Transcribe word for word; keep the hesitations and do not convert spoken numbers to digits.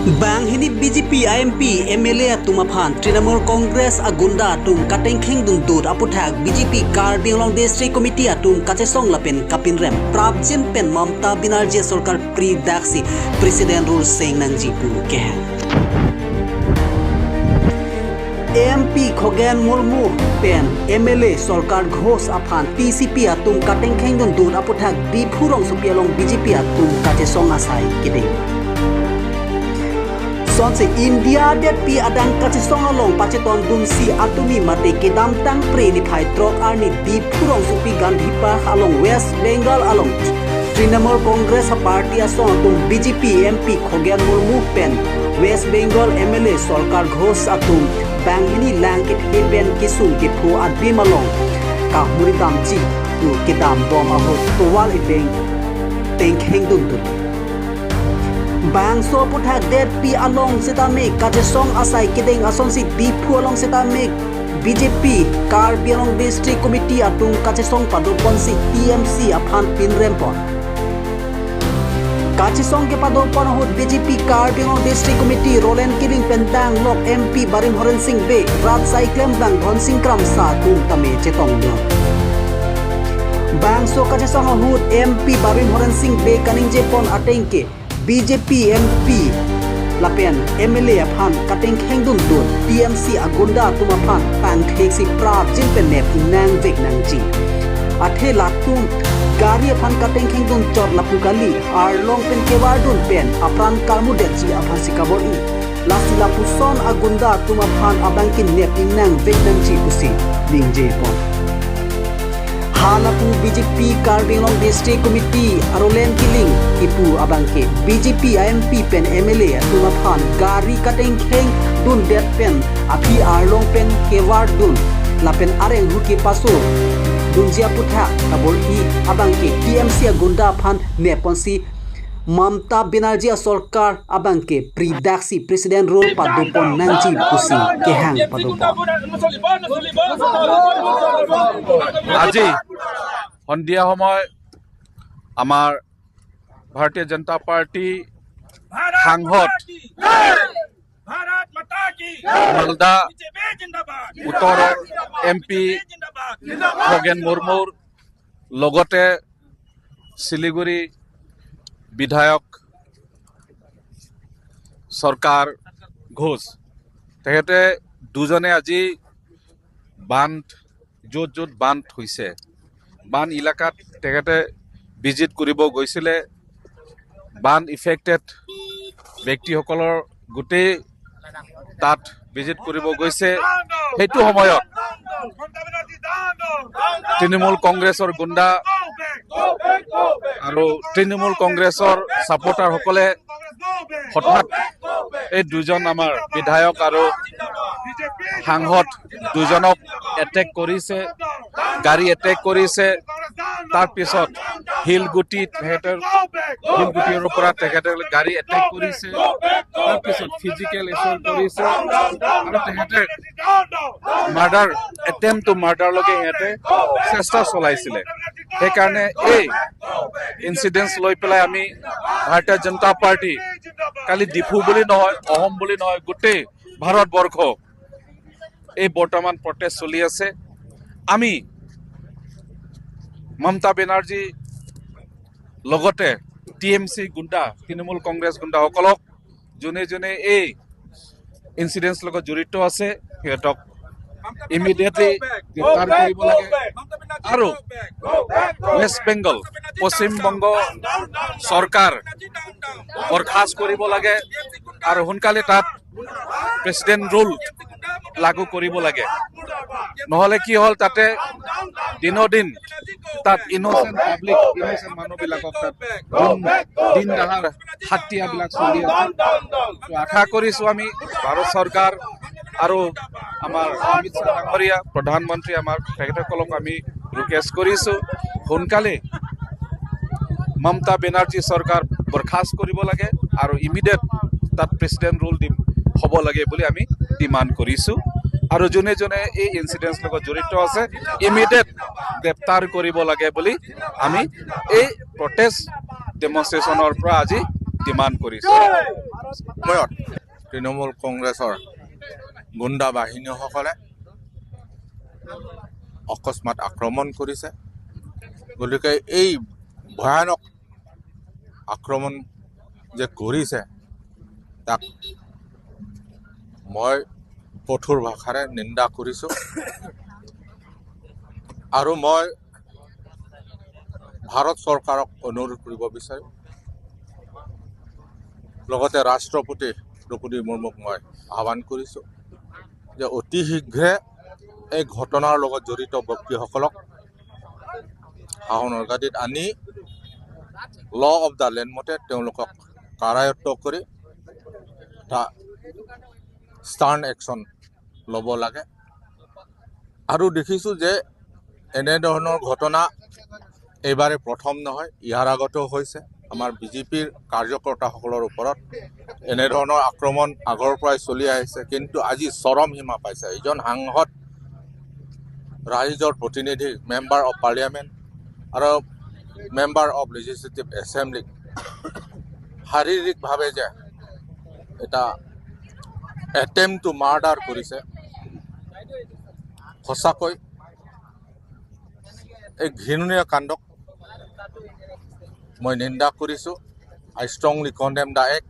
Banghini B J P a M P, M L A atum aphan Trinamool Congress agunda atum katengkheng dundut aputhak B J P Karbi Anglong District Committee atum kachesong lapen kapinrem prapjin pen Mamta Banerjee sorkar pridaksi President rule seng nangji pu kehang. M P Khogen Murmu pen M L A Sarkar Ghosh aphan T C P atum katengkheng dundut aputhak Diphu rongsopi along B J P atum kachesong asai kedeng. Sonsi India detpi adang kachesong along pachetongdunsi atumi mate kedamtang Phre niphai throk arni Diphu rongsopi Gandhi Park along West Bengal along Trinamool Congress a party asong atum B J P M P Khogen Murmu pen West Bengal M L A Sarkar Ghosh atum banghini lang kethe pen kesung kepho adim along kahumri damji pu kedambom ahut tovar ipeng tengkheng dundut. Bangso aputhak detpi along setame kachesong asai kedeng asonsi Diphu along setame B J P Karbi Anglong District Committee atum kachesong padoponsi T M C aphan pinrempon. Kachesong kepadopon ahut B J P Karbi Anglong District Committee Roland Killing pen danglok M P Barim Horen Sing Bey, rat saiklem dang Dhonsing Kramsa atum tame chetongdun. Bangso kachesong ahut M P Barim Horen Sing Bey kaningjepon ateng ke B J P M P lapen M L A aphan katengkheng dundun T M C agunda atum aphan pangtheksi prapjin pen nep ingnang vek nangji. Athe latum gari aphan katengkheng dun chot lapu kali, arlong pen kevardun pen apran karmudetji aphansi kabor-i. Lasi lapuson agunda atum aphan abangke nep ingnang vek nangji pusi ningjepon. Halapu B J P Karbi Anglong District Committee a Roland Killing kipu abangke B J P a M P pen M L A atum aphan gari katengkheng dundet pen aphi arlong pen kevardun lapen areng hu kepaso dunji aputhak kabor-i abangke T M C agunda aphan nepponsi Mamta Banerjee asorkar abangke pridaksi President rule padopon nangji pusi kehang padopon. আজি সন্ধিয়া সময় আমাৰ ভাৰতীয় জনতা পাৰ্টি সাংসদ मालदा उत्तर M P Khagen मुर्मूर লগতে শিলিগুৰি বিধায়ক চৰকাৰ ঘোষ, তেখেতে দুজনে আজি বান্ধ, য'ত য'ত বান্ধ হৈছে, বান্ধ এলেকাত তেখেতে ভিজিট কৰিব গৈছিলে। বান্ধ ইফেক্টেড ব্যক্তিসকলৰ গোটেই তাত ভিজিট কৰিব গৈছে। সেইটো সময়ত তৃণমূল কংগ্ৰেছৰ গুণ্ডা আৰু তৃণমূল কংগ্ৰেছৰ ছাপোৰ্টাৰসকলে হঠাৎ এই দুজন আমাৰ বিধায়ক আৰু সাংসদ দুজনক এটেক কৰিছে, গাড়ী এটেক কৰিছে। তাৰ পিছত শিলগুটি, তেখেতৰ শিলগুটিৰ পৰা তেখেতে গাড়ী এটেক কৰিছে। তাৰ পিছত ফিজিকেল এছল্ট কৰিছে আৰু তেখেতে মাৰ্ডাৰ, এটেম্প টু মাৰ্ডাৰলৈকে সিহঁতে চেষ্টা চলাইছিলে। সেইকাৰণে এই ইনচিডেণ্টছ লৈ পেলাই আমি ভাৰতীয় জনতা পাৰ্টি, খালি ডিফু বুলি নহয়, অসম বুলি নহয়, গোটেই ভাৰতবৰ্ষ এই বৰ্তমান প্ৰটেষ্ট চলি আছে। আমি মমতা বেনাৰ্জী লগতে টি এম চি গুণ্ডা, তৃণমূল কংগ্ৰেছ গুণ্ডাসকলক যোনে যোনে এই ইনচিডেণ্টছ লগত জড়িত আছে, সিহঁতক ইমিডিয়েটলি গ্ৰেপ্তাৰ কৰিব লাগে আৰু ৱেষ্ট বেংগল, পশ্চিমবংগ চৰকাৰ বৰখাস্ত কৰিব লাগে আৰু সোনকালে তাত প্ৰেচিডেণ্ট ৰুল লাগু কৰিব লাগে। নহ'লে কি হ'ল, তাতে দিনৰদিন তাত ইনচেণ্ট পাব্লিক, ইনচেণ্ট মানুহবিলাকক তাত দিন, দিন দহাৰ হাত্যাবিলাক চলি আছে। তো আশা কৰিছো আমি ভাৰত চৰকাৰ আৰু আমাৰ অমিত শ্বাহ ডাঙৰীয়া, প্ৰধানমন্ত্ৰী আমাৰ, তেখেতসকলক আমি ৰিকুৱেষ্ট কৰিছো, সোনকালে মমতা বেনাৰ্জী চৰকাৰ বৰখাস্ত কৰিব লাগে আৰু ইমিডিয়েট তাত প্ৰেচিডেণ্ট ৰুল দিম, হ'ব লাগে বুলি আমি ডিমাণ্ড কৰিছো। আৰু যোনে যোনে এই ইনচিডেণ্টছ লগত জড়িত আছে, ইমিডিয়েট গ্ৰেপ্তাৰ কৰিব লাগে বুলি আমি এই প্ৰটেষ্ট ডেমনষ্ট্ৰেশ্যনৰ পৰা আজি ডিমাণ্ড কৰিছে। সময়ত তৃণমূল কংগ্ৰেছৰ গুণ্ডা বাহিনীসকলে অকস্মাত আক্ৰমণ কৰিছে। গতিকে এই ভয়ানক আক্ৰমণ যে কৰিছে, তাক মই কঠোৰ ভাষাৰে নিন্দা কৰিছো। আৰু মই ভাৰত চৰকাৰক অনুৰোধ কৰিব বিচাৰিম, লগতে ৰাষ্ট্ৰপতি দ্ৰৌপদী মুৰ্মুক মই আহ্বান কৰিছো যে অতি শীঘ্ৰে এই ঘটনাৰ লগত জড়িত ব্যক্তিসকলক শাসনৰ গাদীত আনি ল অফ দ্য লেণ্ড মতে তেওঁলোকক কাৰায়ত্ত কৰি এটা ষ্টাৰ্ণ একশ্যন ল'ব লাগে। আৰু দেখিছো যে এনেধৰণৰ ঘটনা এইবাৰে প্ৰথম নহয়, ইয়াৰ আগতেও হৈছে। আমাৰ বিজেপিৰ কাৰ্যকৰ্তাসকলৰ ওপৰত এনেধৰণৰ আক্ৰমণ আগৰ পৰাই চলি আহিছে, কিন্তু আজি চৰম সীমা পাইছে। এজন সাংসদ, ৰাইজৰ প্ৰতিনিধি, মেম্বাৰ অফ পাৰ্লিয়ামেণ্ট আৰু মেম্বাৰ অফ লেজিছলেটিভ এছেম্বলিক শাৰীৰিকভাৱে যে এটা এটেম্প টু মাৰ্ডাৰ কৰিছে, সঁচাকৈ এই ঘৃণনীয় কাণ্ডক মই নিন্দা কৰিছো। I strongly condemn the act.